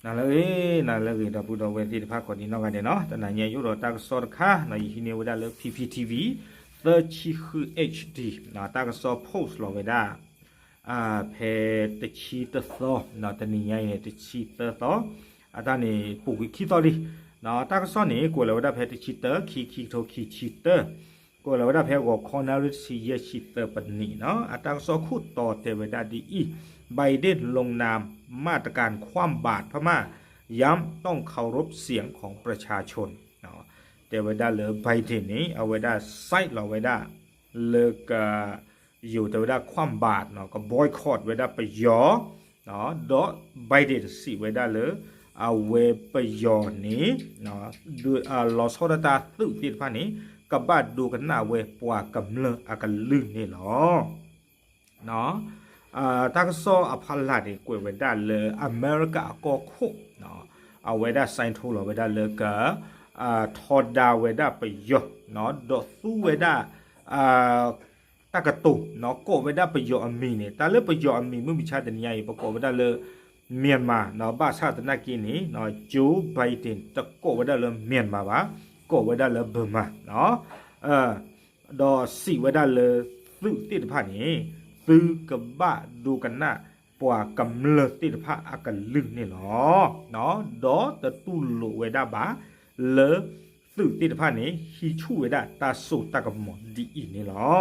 နၤလၢအဂ့ၤ, နၤလၢအဂ့ၤ ဒီပုၢ်ဒီဝဲၢ်သ့ၣ်တဖၣ်ကိးဒံနီၢ်ဂၤဒဲးနီၤ, တနၤညါယအိၣ်ဒီးတၢ်ကစီၣ်တခါနီၤ, ယဟံးန့ၢ်ဝဲဒၣ်လၢ P P T V သၢဆံဃု H D နီၤ, တၢ်ကစီၣ် post လီၤဝဲဒၣ် ဖဲတဆံတသီ, တနံၤညါအံၤန့ၣ် တဆံသၢသီ, အတၢ်န့ၣ်ပူၤကွံာ်ခံသီလံ. တၢ်ကစီၣ်န့ၣ် ကွဲးလီၤဝဲဒၣ်ဖဲတဆံတၢ ခံ ခံကထိခံဆံတၢ, ကွဲးလီၤဝဲဒၣ်ဖဲဂီၤခီနၣ်ရံၣ်တဆံယဲၢ်ဆံသၢပနံးနီၤ, အတၢ်ကစီၣ်ခိၣ်တီတဲဝဲဒၣ်ဒ်အံၤ, Biden ลงนามมาตรการคว่ำบาตรพม่า ย้ำต้องเคารพเสียงของประชาชน တဲဝဲဒၣ်လၢ Biden န့ၣ် အဝဲဒၣ် sign လီၤဝဲဒၣ် လၢက ယိၤတဲဝဲဒၣ် คว่ำบาตร က boycott ဝဲဒၣ်ပယီၤ, ဒီး Biden စံးဝဲဒၣ်လၢ အဝဲပယီၤန့ၣ် လီၤဆီဒၣ်တၢ်သုးသ့ၣ်တဖၣ်န့ၣ် ကဘၣ်ဒိကနၣ်ဝဲပှၤကမျၢၢ်အကလုၢ်န့ၣ်လီၤ. တၢ်ကစီၣ်အဖီလာ်န့ၣ် ကွဲးဝဲဒၣ်လၢ အမဲရကၤအကီၢ်ခိၣ် အဝဲဒၣ် sign ထိလီၤဝဲဒၣ်လၢက ထီဒါဝဲဒၣ်ပယီၤ ဒီးသူဝဲဒၣ် တၢ်ကတိၤ ကိးဝဲဒၣ်ပယီၤအမံၤန့ၣ်, တၢ်လၢပယီၤအမံၤမုၢ်မဆါတနံၤညါအံၤ ပကိးဝဲဒၣ်လၢ Myanmar ဘၣ်ဆၣ်သနာ်က့န့ၣ် Joe Biden တကိးဝဲဒၣ်လၢ Myanmar ဘၣ်, ကိးဝဲဒၣ်လၢ Burma ဒီးစံးဝဲဒၣ်လၢ သုးသ့ၣ်တဖၣ်န့ၣ် သုကဘၣ်ဒိကနၣ်ပှၤကမျၢၢ်သ့ၣ်တဖၣ်အကလုၢ်န့ၣ်လီၤ. ဒီးတတူၢ်လိာ်ဝဲဒၣ်ဘၣ်လၢ သုးသ့ၣ်တဖၣ်န့ၣ် ဟံးဆူၣ်ဝဲဒၣ်တၢ်စိတၢ်ကမီၤဒ်အံၤန့ၣ်လီၤ.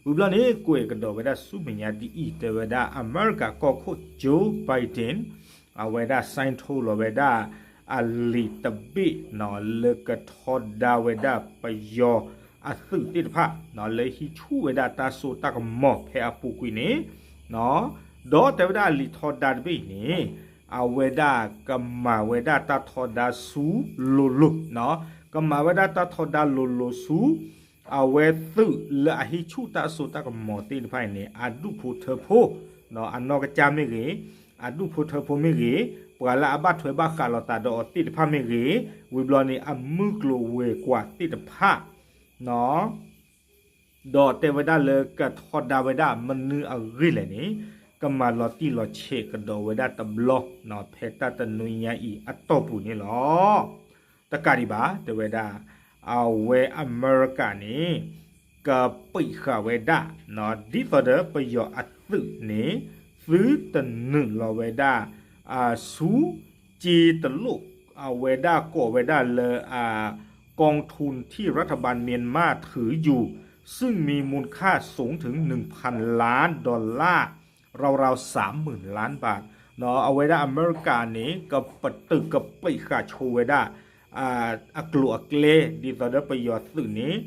ဝံၤဘျီန့ၣ် ကွဲးကဒီးဝဲဒၣ်ဆူမဲာ်ညါဒ်အံၤ တဲဝဲဒၣ် အမဲရကၤကီၢ်ခိၣ် Joe Biden အဝဲဒၣ် sign ထိလီၤဝဲဒၣ် အလံာ်တဘ့ၣ်နီၤ လၢကထီဒါဝဲဒၣ်ပယီၤအသုးသ့ၣ်တဖၣ် လၢဟံးဆူၣ်ဝဲဒၣ်တၢ်စိတၢ်ကမီၤဖဲအပူၤကွံာ်န့ၣ်, ဒီးတဲဝဲဒၣ်အလံာ်ထီဒါတဘ့ၣ်အံၤန့ၣ် အဝဲဒၣ်ကမၤဝဲဒၣ်တၢ်ထီဒါဆူလိၤလိၤ, ကမၤဝဲဒၣ်တၢ်ထီဒါလိၤလိၤဆူ အဝဲသုးလၢအဟံးဆူၣ်တၢ်စိတၢ်ကမီၤသ့ၣ်တဖၣ်အံၤန့ၣ် အဒူၣ်ဖိထၢဖိ, အနီၢ်ကစၢ်မ့ၢ်ဂ့ၤ, အဒူၣ်ဖိထၢဖိမ့ၢ်ဂ့ၤ, ပှၤလၢအဘၣ်ထွဲဘၣ်ဃးလိာ်သးဒီးအီၤသ့ၣ်တဖၣ်မ့ၢ်ဂ့ၤ, ဝံၤဘျီန့ၣ် အမုၢ်ကျိၤဝဲၤကွာ်သ့ၣ်တဖၣ် ဒီးတဲဝဲဒၣ်လၢကထီဒါဝဲဒၣ်မနုၤအဂ့ၢ်လဲၣ်န့ၣ် ကမၤလီၤတံၢ်လီၤဆဲးကဒီးဝဲဒၣ်တဘျီ ဖဲတၢ်တနွံညါအံၤအတီၢ်ပူၤန့ၣ်လီၤ. တကးဒံးဘၣ် တဲဝဲဒၣ် အဝဲအမဲရကၤန့ၣ် ကပံးဃာ်ဝဲဒၣ် ဒ်သိးဒီးပယီၤအသုးန့ၣ် သုတနုာ်လီၤဝဲဒၣ် ဆူ ကၠ့တလိၣ် အဝဲဒၣ်ကိးဝဲဒၣ်လၢ กองทุนที่รัฐบาลเมียนมาถืออยู่ ซึ่งมีมูลค่าสูงถึง หนึ่งพันล้านดอลลาร์ ราวๆ สามหมื่นล้านบาท အဝဲဒၣ်အမဲရကၤန့ၣ် ကပတုာ်ကပံးဃာ်ဆိဝဲဒၣ် အကျိၤအကျဲ ဒ်သိးဒီးပယီၤသုးန့ၣ်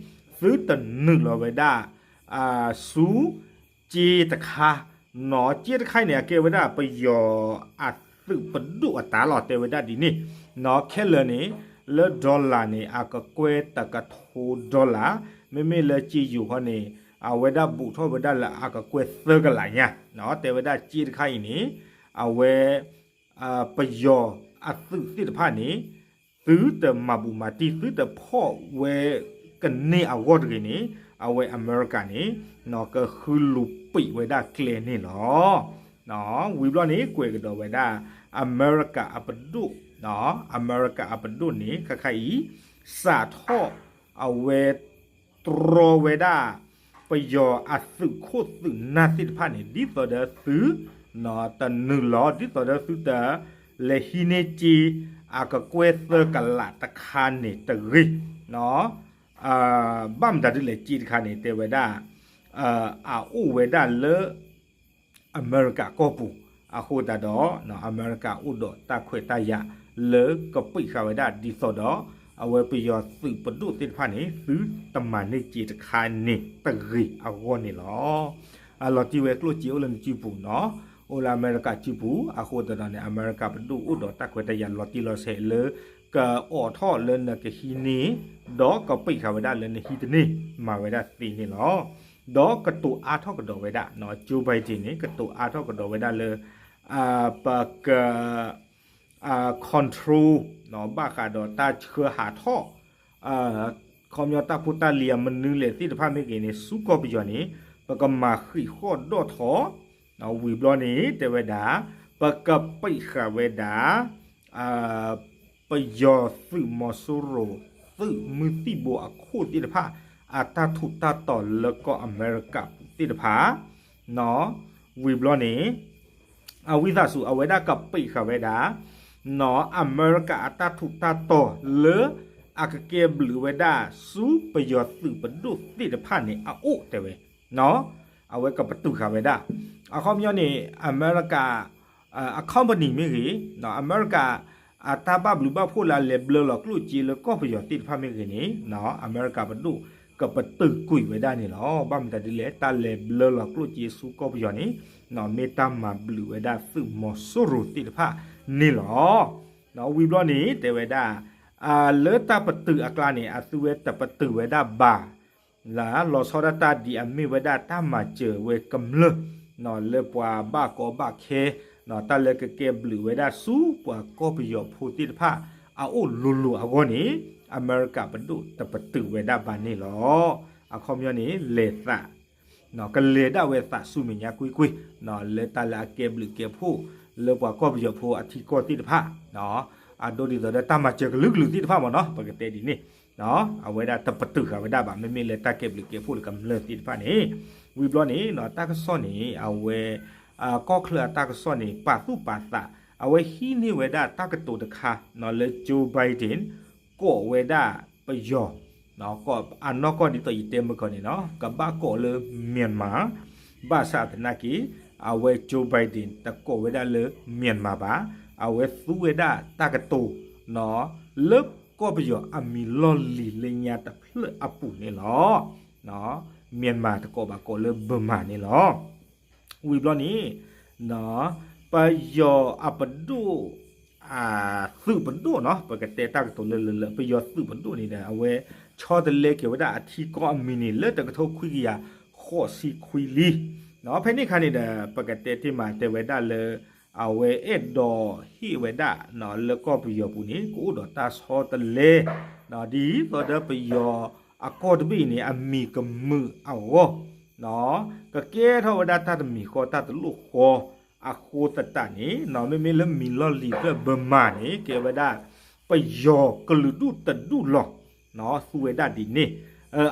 သုတနုာ်လီၤဝဲဒၣ် ဆူ ကၠ့တခါ နီၢ် ကၠ့တခါအံၤန့ၣ် အကဲဝဲဒၣ်ပယီၤအသုးပဒိၣ်အတၢ်လီၤ တဲဝဲဒၣ်ဒ်န့ၣ် နီၢ် ခဲလၢာ်န့ၣ် လၢ dollar န့ၣ် အကကွဲၢ်တကထိ dollar, မ့မ့ၢ်လၢကၠ့ယိၤခီန့ၣ် အဝဲဒၣ်ဘူးထီၣ်ဝဲဒၣ်လၢအကကွဲၢ်သၢကလးညါ နီၢ် တဲဝဲဒၣ်ကၠ့တခါအံၤန့ၣ် အဝဲ ပယီၤအသုးသ့ၣ်တဖၣ်န့ၣ် သုတမၤဘူးမၤတံၢ် သုတဖီၣ်ဝဲကန့ၢ်အဂီၢ်တဂ့ၤန့ၣ် အဝဲအမဲရကၤန့ၣ် နီၢ် ကဃုလူၤပံးဝဲဒၣ်ကျဲန့ၣ်လီၤ. ဝံၤဘျီန့ၣ် ကွဲးကဒီးဝဲဒၣ် အမဲရကၤအပဒိၣ် အမဲရကၤအပဒိၣ်န့ၣ် ခဲခါအံၤ စးထီၣ်အဝဲ တြီဝဲဒၣ် ပယီၤအသုးခိၣ်သုးနၢ်သ့ၣ်တဖၣ်န့ၣ် ဒ်သိးဒီးသု တနုာ်လီၤ ဒ်သိးဒီးသုတ လဲၤဟံးန့ၢ်ကၠ့ အကကွဲၢ်သၢကလးတခါန့ၣ်တဂ့ၤ ဘၣ်မတၤဒ်လဲၣ် ကၠ့တခါန့ၣ် တဲဝဲဒၣ် အအိၣ်ဝဲဒၣ်လၢ အမဲရကၤကီၢ်ပူၤ အဃိသတးဒီး အမဲရကၤအိၣ်ဒီးတၢ်ခွဲးတၢ်ယာ်လၢကပံးဃာ်ဝဲဒၣ်ဒ်သိးဒီး အဝဲပယီၤသုးပဒိၣ်သ့ၣ်တဖၣ်န့ၣ် သုတမၤန့ၢ်ကၠ့တခါန့ၣ်တဂ့ၤအဂီၢ်န့ၣ်လီၤ. အလီၤတံၢ်ဝဲကျိၣ်စ့အိၣ်လၢနစုပူၤနီၢ် အိၣ်လၢအမဲရကၤစုပူၤ အဃိသတးဒီးန့ၣ် အမဲရကၤပဒိၣ်အိၣ်ဒီးတၢ်ခွဲးတၢ်ယာ်လီၤတံၢ်လီၤဆဲးလၢ ကအိးထီၣ်လၢနကဟံးန့ၢ် ဒီးကပံးဃာ်ဝဲဒၣ်လၢနဟံးတန့ၢ် မၤဝဲဒၣ်သ့န့ၣ်လီၤ. ဒီးကတိၤအါထီၣ်ကဒီးဝဲဒၣ် Joe Biden န့ၣ် ကတိၤအါထီၣ်ကဒီးဝဲဒၣ်လၢ ပက control ဘၣ်ဃးဒီးတၢ်ဆှၢဟးထီၣ် ခီပညီတၢ်ဖိတၢ်လံၤအမနုၤလဲၣ်သ့ၣ်တဖၣ်မ့ၢ်ဂ့ၤန့ၣ် ဆူကီၢ်ပယီၤန့ၣ် ပကမၤဃံးဃီၣ်ဒီၣ်ထီၣ် ဝံၤဘျီန့ၣ် တဲဝဲဒၣ် ပကပံးဃာ်ဝဲဒၣ် ပယီၤသုးမီၤစိရိၤ သုးမုၢ်သံၣ်ဘိအခိၣ်သ့ၣ်တဖၣ် အတၢ်ထူးတၢ်တီၤလၢကီၢ်အမဲရကၤပူၤသ့ၣ်တဖၣ် ဝံၤဘျီန့ၣ် အဝံသးစူၤ အဝဲဒၣ်ကပံးဃာ်ဝဲဒၣ် အမဲရကၤအတၢ်ထူးတၢ်တီၤလၢ အကကဲဘျုးဝဲဒၣ်ဆူပယီၤသုးပဒိၣ်သ့ၣ်တဖၣ်န့ၣ် အအိၣ်တဲဝဲ အဝဲကပတုာ်ဃာ်ဝဲဒၣ် အခီပညီန့ၣ် အမဲရကၤ အ company မ့ၢ်ဂ့ၤ အမဲရကၤ အတၢ်ဘၣ်ဘျုးဘၣ်ဖှိၣ်လၢအလဲၤဘျၢလီၤကျိၣ်စ့လၢကီၢ်ပယီၤသ့ၣ်တဖၣ်မ့ၢ်ဂ့ၤန့ၣ် အမဲရကၤပဒိၣ်ကပတုာ်ကွံာ်ဝဲဒၣ်န့ၣ်လီၤ. ဘၣ်မနုၤဒ်လဲၣ် တၢ်လဲၤဘျၢလီၤကျိၣ်စ့ဆူကီၢ်ပယီၤန့ၣ် မ့ၢ်တၢ်မၤဘျုးဝဲဒၣ်သုးမီၤစိရိၤသ့ၣ်တဖၣ်န့ၣ်လီၤ. ဝံၤဘျီန့ၣ် တဲဝဲဒၣ် လၢတၢ်ပတုာ်အကျါန့ၣ် အသုဝဲတပတုာ်ဝဲဒၣ်ဘၣ် လၢလီၤဆီဒၣ်တၢ်ဒ်အမ့ၢ်ဝဲဒၣ်တၢ်မၤစၢၤဝဲကမျၢၢ် လၢပှၤဘၣ်ကီဘၣ်ခဲ တၢ်လၢကကဲဘျုးဝဲဒၣ်ဆူပှၤကီၢ်ပယီၤဖိသ့ၣ်တဖၣ် အအိၣ်လိၤလိၤအဂီၢ်န့ၣ် အမဲရကၤပဒိၣ်တပတုာ်ဝဲဒၣ်ဘၣ်န့ၣ်လီၤ. အခီပညီန့ၣ် လဲၤသး ကလဲၤဒၣ်ဝဲသးဆူမဲာ်ညါကွ့ၢ်ကွ့ၢ် လၢတၢ်လၢအကဲဘျုးကဲဖှိၣ် လၢပှၤကီၢ်ပယီၤဖိအထံကီၢ်သ့ၣ်တဖၣ် အဒိဒ်သိးဒီးတၢ်မၤစၢၤကလုာ်ကလုာ်သ့ၣ်တဖၣ်မ့ၢ်နီၤ ပကတဲဒ်န့ၣ် အဝဲဒၣ်တပတုာ်ဃာ်ဝဲဒၣ်ဘၣ် မ့မ့ၢ်လၢတၢ်ကဲဘျုးကဲဖှိၣ်လၢကမျၢၢ်သ့ၣ်တဖၣ်န့ၣ် ဝံၤဘျီန့ၣ် တၢ်ကစီၣ်န့ၣ် အဝဲ ကီၢ်ချၢအတၢ်ကစီၣ်န့ၣ် ပာ်သူၣ်ပာ်သး အဝဲဟံးန့ၢ်ဝဲဒၣ်တၢ်ကတိၤတခါ လၢ Joe Biden ကိးဝဲဒၣ်ပယီၤ အနီၢ်ကီၢ်ဒ်သိးယတဲမုၢ်ကီၢ်န့ၣ်နီၤ ကဘၣ်ကိးလၢ Myanmar ဘၣ်ဆၣ်သနာ်က့ အဝဲ Joe Biden တကိးဝဲဒၣ်လၢ Myanmar ဘၣ် အဝဲသူဝဲဒၣ်တၢ်ကတိၤ လၢကီၢ်ပယီၤအမံၤလီၢ်လံၤလၢညါတဖျၢၣ်အပူၤန့ၣ်လီၤ. Myanmar တကိးဘၣ်ကိးလၢ Burma န့ၣ်လီၤ. ဝံၤဘျီန့ၣ် ပယီၤအပဒိၣ် သုးပဒိၣ်နီၤ ပကတဲတၢ်ကတိၤလၢလၢလၢ ပယီၤသုးပဒိၣ်န့ၣ်ဒီး အဝဲဆီတလဲက့ၤဝဲဒၣ်အထံကီၢ်အမံၤန့ၣ် လၢတကထိခွံကယၤဃိးဆံခွံလံ. ဖဲန့ၣ်အခါန့ၣ်ဒီး ပကတဲတ့ၢ်မးတဲဝဲဒၣ်လၢ အဝဲအဲၣ်ဒိးဟ့ၣ်ဝဲဒၣ် လၢကီၢ်ပယီၤပူၤန့ၣ် ကအိၣ်ဒီးတၢ်ဆီတလဲ ဒ်သိးဒီးပယီၤအကီၢ်တဘ့ၣ်အံၤန့ၣ် အမံၤကမုာ်အဂီၢ် ကကဲထီၣ်ဝဲဒၣ်တၢ်တမံၤဃီတၢ်တလိၣ်ဃီအဃိသတးန့ၣ် မ့မ့ၢ်လၢမံၤလီၢ်လံၤဖျၢၣ် Burma န့ၣ် ကဲဝဲဒၣ် ပယီၤကလုာ်ဒူၣ်တဒူၣ်လီၤ သူဝဲဒၣ်ဒ်န့ၣ်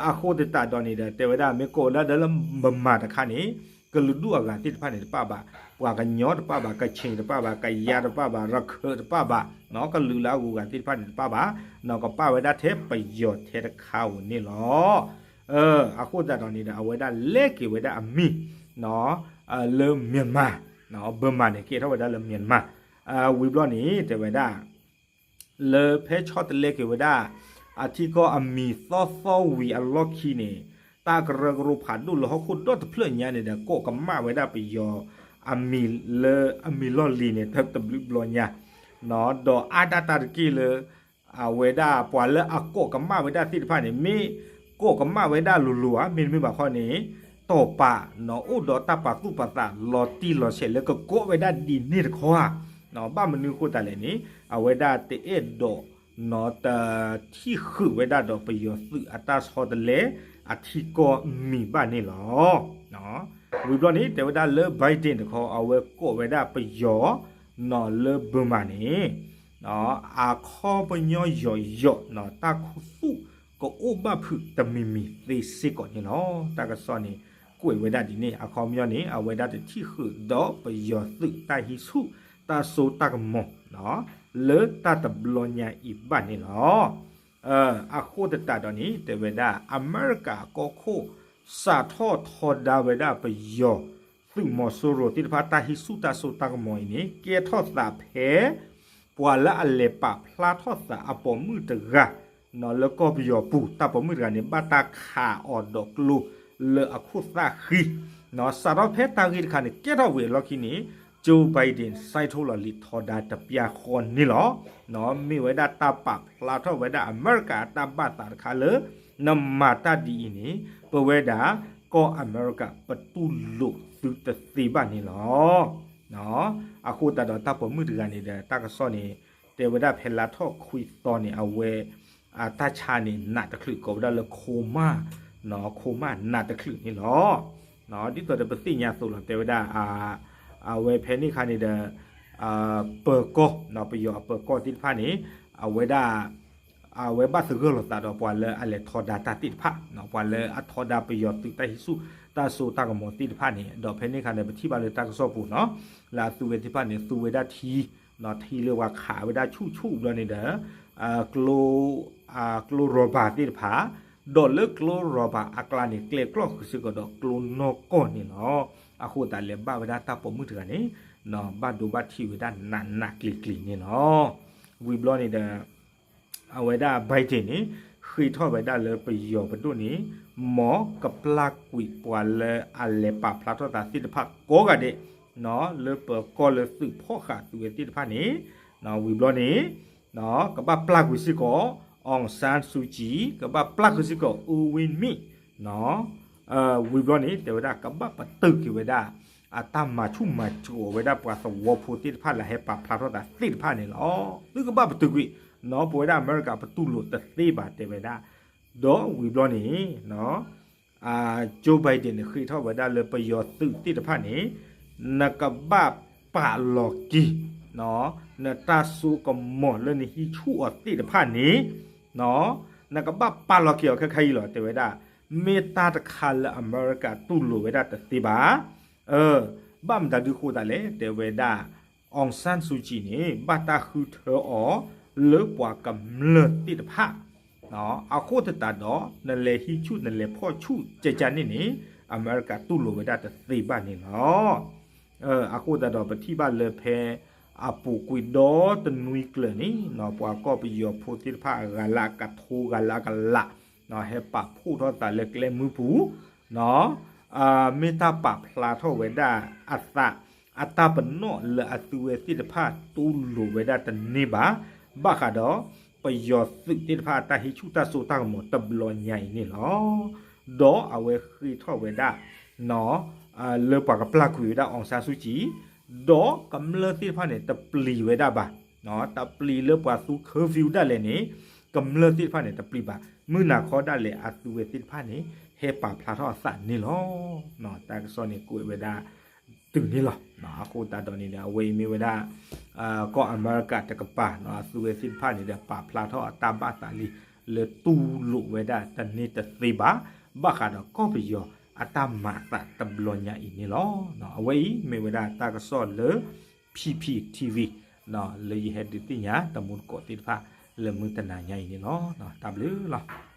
အဃိသတးဒီးန့ၣ်ဒီး တဲဝဲဒၣ်မ့ၢ်ကိးဝဲဒၣ်လၢ Burma တခါန့ၣ် ကလုာ်ဒူၣ်အဂၤသ့ၣ်တဖၣ်န့ၣ်တပၣ်ဘၣ်, ပှၤကညီတပၣ်ဘၣ်, ကခ့ၣ်တပၣ်ဘၣ်, ကယါတပၣ်ဘၣ်, ရခၢၣ်တပၣ်ဘၣ်, ကလုာ်လၢအဂုၤအဂၤသ့ၣ်တဖၣ်န့ၣ်တပၣ်ဘၣ်, ကပၣ်ဝဲဒၣ်ထဲပယီၤထဲတခါဧိၤန့ၣ်လီၤ. အဃိသတးဒီးန့ၣ်ဒီး အဝဲဒၣ်လဲက့ၤဝဲဒၣ်အမံၤ လၢ Myanmar, Burma န့ၣ် ကဲထီၣ်ဝဲဒၣ်လၢ Myanmar ဝံၤဘျီန့ၣ် တဲဝဲဒၣ် လၢဖဲဆီတလဲက့ၤဝဲဒၣ် အထံကီၢ်အမံၤသီသီဝံၤအလီၢ်ခံန့ၣ် တၢ်ကရၢကရိဖးဒိၣ်လၢဟီၣ်ခိၣ်ဒီတဖျၢၣ်ညါန့ၣ်ဒီး ကိးကမၣ်ဝဲဒၣ်ပယီၤအမံၤလၢအမံၤလီၢ်လံၤန့ၣ် တဘျုးဘျီညါ, ဒီးအါဒၣ်တၢ်တက့ၢ်လၢ အဝဲဒၣ်ပှၤလၢအကိးကမၣ်ဝဲဒၣ်သ့ၣ်တဖၣ်န့ၣ် မ့ၢ်ကိးကမၣ်ဝဲဒၣ်လိၤလိၤဧါ, မ့တမ့ၢ်ဘၣ်ခီန့ၣ် တီၢ်ပာ်အိၣ်ဒီးတၢ်ပာ်သူၣ်ပာ်သးလီၤတံၢ်လီၤဆဲးလၢကကိးဝဲဒၣ်ဒ်န့ၣ်တခီဧါ. ဘၣ်မနုၤအဃိသတးလဲၣ်န့ၣ် အဝဲဒၣ်တအဲၣ်ဒိး တထံၣ်ဃုာ်ဝဲဒၣ်ဒီးပယီၤသုးအတၢ်ဆီတလဲအထံကီၢ်မံၤဘၣ်န့ၣ်လီၤ. ဝံၤဘျီန့ၣ် တဲဝဲဒၣ်လၢ Biden တခီ အဝဲကိးဝဲဒၣ်ပယီၤ လၢ Burma န့ၣ် အခီပညီယိာ်ယိာ် တၢ်ခူသူၣ်ကအိၣ်ဘၣ်ဖုးတမံၤမံၤသ့စ့ၢ်ကီးန့ၣ်လီၤ. တၢ်ကစီၣ်န့ၣ် ကွဲးဝဲဒၣ်ဒ်န့ၣ် အခီပညီန့ၣ် အဝဲဒၣ်တထံၣ်ဃုာ်ဒီးပယီၤသုးတၢ်ဟံးဆူၣ်တၢ်စိတၢ်ကမီၤ လၢတၢ်တဘျီညါအံၤဘၣ်န့ၣ်လီၤ. အဃိသတးဒီးန့ၣ် တဲဝဲဒၣ် အမဲရကၤကီၢ်ခိၣ် စးထီၣ်ထီဒါဝဲဒၣ်ပယီၤသုးမီၤစိရိၤသ့ၣ်တဖၣ် တၢ်ဟံးဆူၣ်တၢ်စိတၢ်ကမီၤအံၤန့ၣ် ကဲထီၣ်သးဖဲ ပှၤလၢအလဲၤပာ်ဖျါထီၣ်သးအပိာ်မုၣ်တဂၤ လၢကီၢ်ပယီၤပူၤ တၢ်ပိာ်မုၣ်တဂၤန့ၣ် ဘၣ်တၢ်ခးအီၤဒီးကျိလၢအခိၣ်သၣ်ဃံ စးထီၣ်ဖဲတၢ်ဂ့ၢ်တခါန့ၣ် ကဲထီၣ်ဝံၤအလီၢ်ခံန့ၣ် Joe Biden စဲးထီၣ်လီၤလံာ်ထီဒါတပျၢ်ဃီန့ၣ်လီၤ. မ့ၢ်ဝဲဒၣ်တၢ်ပာ်ဖျါထီၣ်ဝဲဒၣ်အမဲရကၤအတၢ်ဘၣ်သးတခါလၢ နမၤတၢ်ဒ်အံၤန့ၣ် ပဝဲဒၣ်ကီၢ်အမဲရကၤပတူၢ်လိာ်သုတသ့ဘၣ်န့ၣ်လီၤ. အဃိသတးဒီးတၢ်ပိာ်မုၣ်တဂၤန့ၣ်ဒီး တၢ်ကစီၣ်န့ၣ် တဲဝဲဒၣ်ဖဲလါထီၣ်ခွံသီန့ၣ် အဝဲ တၢ်ဆါန့ၣ် နးတချုးကိးဝဲဒၣ်လၢ coma, coma နးတချုးန့ၣ်လီၤ. ဒ်သိးဒီးပသ့ၣ်ညါအသိးလီၤ တဲဝဲဒၣ် အဝဲဖဲန့ၣ်အခါန့ၣ်ဒီး ပၢၤကီၢ် ပယီၤအပၢၤကီၢ်သ့ၣ်တဖၣ်န့ၣ် အဝဲဒၣ် အဝဲဘၣ်သဂၢၢ်လိာ်သးဒီးပှၤလၢအလဲၤထီဒါတၢ်သ့ၣ်တဖၣ် ပှၤလၢအထီဒါပယီၤသုးတၢ်ဟံးဆူၣ်တၢ်စိတၢ်ကမီၤသ့ၣ်တဖၣ်န့ၣ် ဒီးဖဲန့ၣ်အခါန့ၣ် ပထံၣ်ဘၣ်လၢတၢ်ကစီၣ်ပူၤနီၤ လၢအသုးဝဲသ့ၣ်တဖၣ်န့ၣ် သူဝဲဒၣ်ထံ ထံလၢပှၤခးဝဲဒၣ်ဆူၣ်ဆူၣ်ဘျီန့ၣ်ဒီး ကျိ ကျိ rubber သ့ၣ်တဖၣ် ဒီးလၢကျိ rubber အကျါန့ၣ် ကျဲကျီၢ်ဃုာ်စ့ၢ်ကီးဒီးကျိနီၢ်ကီၢ်န့ၣ်လီၤ. အဃိသတးလဲၤဘၣ်ဝဲဒၣ်တၢ်ပိာ်မုၣ်တဂၤန့ၣ် ဘၣ်ဒိဘၣ်ထံးဝဲဒၣ်နးနးကျံၤကျံၤန့ၣ်လီၤ. ဝံၤဘျီန့ၣ်ဒီး အဝဲဒၣ် Biden န့ၣ် ဃ့ထီၣ်ဝဲဒၣ်လၢပယီၤပဒိၣ်န့ၣ် မ်ကပျၢ်ကွံာ်ပှၤလၢအလဲၤပာ်ဖျါထီၣ်သးသ့ၣ်တဖၣ်ကိးဂၤဒဲး လၢပၢၤကီၢ်လၢသုးဖီၣ်ဃာ်သုးဝဲသ့ၣ်တဖၣ်န့ၣ် ဝံၤဘျီန့ၣ် ကဘၣ်ပျၢ်ကွံာ်စ့ၢ်ကီး Aung San Suu Kyi ကဘၣ်ပျၢ်ကွံာ်စ့ၢ်ကီး Win Myint ဝံၤဘျီန့ၣ် တဲဝဲဒၣ်ကဘၣ်ပတုာ်က့ၤဝဲဒၣ် အတၢ်မၤဆူၣ်မၤစိးအီၤဝဲဒၣ်ပှၤသဝီဖိသ့ၣ်တဖၣ်လၢဟဲပာ်ဖျါထီၣ်သးသ့ၣ်တဖၣ်န့ၣ်လီၤ. သုကဘၣ်ပတုာ်ကွံာ် ပဝဲဒၣ်အမဲရကၤပတူၢ်လိာ်တသ့ဘၣ်တဲဝဲဒၣ် ဒီးဝံၤဘျီန့ၣ် Joe Biden န့ၣ် ဃ့ထီၣ်ဝဲဒၣ်လၢပယီၤသုးသ့ၣ်တဖၣ်န့ၣ် နကဘၣ်ပာ်လီၤက့ၤ နတၢ်စိကမီၤလၢနဟံးဆူၣ်အီၤသ့ၣ်တဖၣ်န့ၣ် နကဘၣ်ပာ်လီၤက့ၤအီၤခဲခါအံၤလီၤ တဲဝဲဒၣ် မ့ၢ်တၢ်တခါလၢအမဲရကၤတူၢ်လိာ်ဝဲဒၣ်တသ့ဘၣ်. ဘၣ်မတၤဒုးဃိသးလဲၣ် တဲဝဲဒၣ် Aung San Suu Kyi န့ၣ် ဘၣ်တၢ်ဃုထၢအီၤ လၢပှၤကမျၢၢ်သ့ၣ်တဖၣ် အဃိသတးဒီး နလဲၤဟံးဆူၣ်နလဲၤဖီၣ်ဆူၣ်ကကန့ၣ်န့ၣ် အမဲရကၤတူၢ်လိာ်ဝဲဒၣ်တသ့ဘၣ်န့ၣ်လီၤ. အဃိသတးဒီးပထံၣ်ဘၣ်လၢဖဲ အပူၤကွံာ်ဒီတနွံကျၢၤန့ၣ် ပှၤကီၢ်ပယီၤဖိသ့ၣ်တဖၣ်အဂၤလၢအကထိဂၤလၢအကလး ဟဲပာ်ဖှိၣ်ထီၣ်သးလၢကျဲမုၢ်ပူၤ မ့ၢ်တၢ်ပာ်ဖျါထီၣ်ဝဲဒၣ်အသး အတၢ်ပနီၣ်လၢအသုးဝဲသ့ၣ်တဖၣ်တူၢ်လိာ်ဝဲဒၣ်တန့ၢ်ဘၣ် ဘၣ်ဃးဒီး ပယီၤသုးသ့ၣ်တဖၣ်အတၢ်ဟံးဆူၣ်တၢ်စိတၢ်ကမီၤတဘျီညါအံၤန့ၣ်လီၤ. ဒီးအဝဲဃ့ထီၣ်ဝဲဒၣ် လၢပှၤကပျၢ်ကွံာ်ဝဲဒၣ် Aung San Suu Kyi ဒီးကမျၢၢ်သ့ၣ်တဖၣ်န့ၣ် တပျံၤဝဲဒၣ်ဘၣ်, တပျံၤလၢပှၤသူ curfew ဒၣ်လဲာ်န့ၣ် ကမျၢၢ်သ့ၣ်တဖၣ်န့ၣ် တပျံၤဘၣ်, မုၢ်နၤခီဒၣ်လဲာ်အသုးဝဲသ့ၣ်တဖၣ်န့ၣ် ဟဲပာ်ဖျါထီၣ်အသးန့ၣ်လီၤ. တၢ်ကစီၣ်န့ၣ်ကွဲးဝဲဒၣ် တုၤန့ၣ်လီၤ. အဃိသတးဒီးန့ၣ်ဒီး အဝဲအံၤမ့ၢ်ဝဲဒၣ် ကီၢ်အမဲရကၤတကပၤ အသုးဝဲသ့ၣ်တဖၣ်န့ၣ်ဒီး ပာ်ဖျါထီၣ်အတၢ်ဘၣ်သးလံ လၢတူၢ်လိာ်ဝဲဒၣ်တန့ၢ်တသ့ဘၣ် ဘၣ်ဃးဒီးကီၢ်ပယီၤအတၢ်မၤအသးတဘျီညါအံၤန့ၣ်လီၤ. အဝဲအံၤမ့ၢ်ဝဲဒၣ်တၢ်ကစီၣ်လၢ P P T V လၢယဟဲဒုးသ့ၣ်ညါတမူတကိးသ့ၣ်တဖၣ် လၢမုၢ်တနၤညါအံၤန့ၣ်လီၤ. တၢ်ဘျုးလီၤ.